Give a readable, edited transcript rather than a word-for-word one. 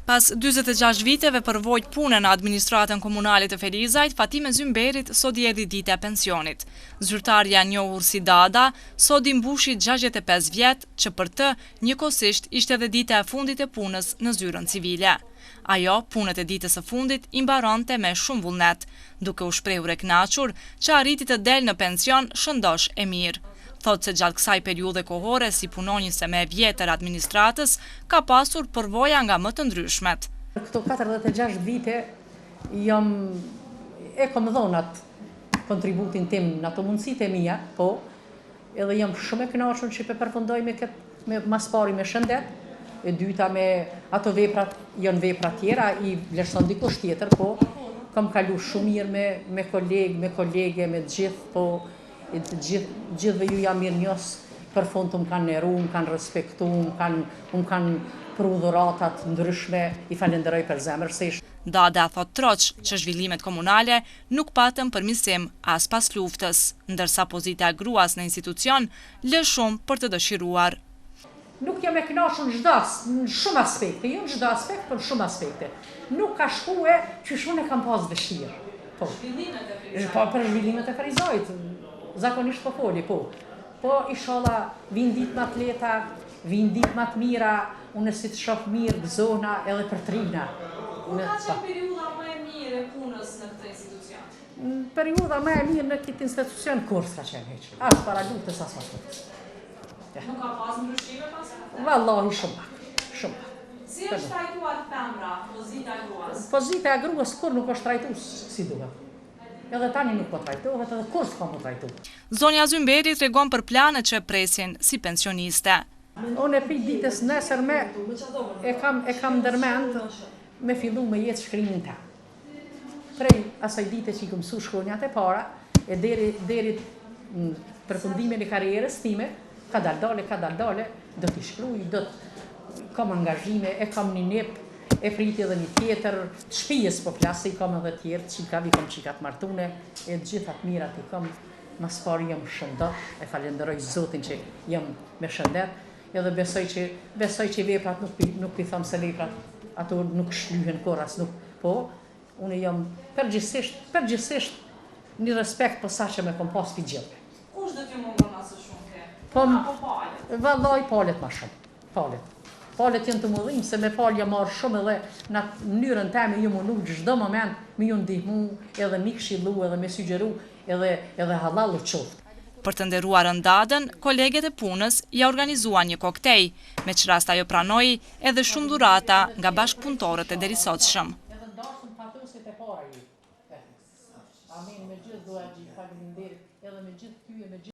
Pas 46 viteve përvojë pune në administratën komunale të Ferizajt, Fatime Zymberit sot i erdhi dita e pensionit. Zyrtarja e njohur si Dada, sot i mbushi 65 vjet, që për të, njëkohësisht ishte edhe dita e fundit e punës në zyrën civile. Ajo, punët e ditës së fundit i mbaronte me shumë vullnet, duke u shprehur e kënaqur që arriti të del në pension shëndosh e mirë. Thotë se gjatë kësaj periudhe kohore si punonjëse me e vjetër e administratës ka pasur përvoja nga më të ndryshmet. Këto 46 vite jam e kom dhonë atë kontributin tim në ato mundësitë e mia, po, Edhe jam shumë e kënaqur që pe përfundoj me këtë, me mas pari me shëndet, e dyta me ato veprat, janë vepra tjera, i vlerëson dikush tjetër, po kam kalu shumë mirë me me kolegë, me kolege, me të gjithë, po e të gjithë, gjithëve ju jam mirënjohës, për fund më kanë nderu, më kanë respektu, më kanë më kanë pru dhurata të ndryshme, i falenderoj për zemërsisht. Dada thotë troç që zhvillimet komunale nuk patën përmirësim as pas luftës, ndërsa pozita e gruas në institucion lë shumë për të dëshiruar. Nuk jam e kënaqur në çdo në shumë aspekte, jo në çdo aspekt, por në shumë aspekte. Nuk ka shkue qysh unë e kam pas dëshirë. Po. Zhvillimet e Ferizajt. Po, për zhvillimet e Ferizajt, zakonisht po foli, po. Po, ishalla, vijnë ditë ma të lehta, vijnë ditë ma të mira, unë si të shoh mirë, gëzohna edhe për trina. Kur ka qenë periudha më e mirë e punës në këtë institucion? Periudha më e mirë në këtë institucion kurrë s'ka qenë hiç. As para luftës, as pas luftës. Nuk ka pas ndryshime pas luftës? Vallahi shumë pak, shumë pak. Si është trajtuar femra, pozita e gruas? Pozita e gruas kurrë nuk është trajtu si duhet. Edhe tani nuk po trajtohet edhe kurrë s'ka m'u trajtu. Zonja Zymberi tregon për planet që e presin si pensioniste. Unë prej ditës nesërme e kam e kam ndërmend me fillu me jetëshkrimin tem. Prej asaj dite që i kom mësu shkronjat e para e deri deri në përfundimin e karrierës time, kadal-dale, kadal-dale, do t'i shkruj, do të kam angazhime, e kam një nip, e priti edhe një tjetër, të shpijës po flas, se i kam edhe tjerë, çikave, i kam çika të martune, e të gjitha të mirat i kam, mas pari jam shëndosh, e falenderoj Zotin që jam me shëndet, edhe besoj që, besoj që veprat nuk, nuk pi thom se veprat ato nuk shlyhen kurrë as nuk, po, unë jam përgjithsisht, përgjithsisht një respekt posaçëm e kom pas pi gjithëve. Kush do t'ju mungon ma së shumti? Po, Puna apo palët? Vallahi palët ma shumë. Palët. Palët janë tu m'u dhimë, se me palë jam marrë shumë edhe në atë mënyrën teme jam munu çdo moment me ju ndihmu edhe me këshillu edhe me sugjeru edhe edhe hallall u qoftë. Për të nderuarën Dadën, koleget e punës ia organizuan një koktej, me ç'rast ajo pranoi edhe shumë dhurata nga bashkëpunëtorët e derisotshëm.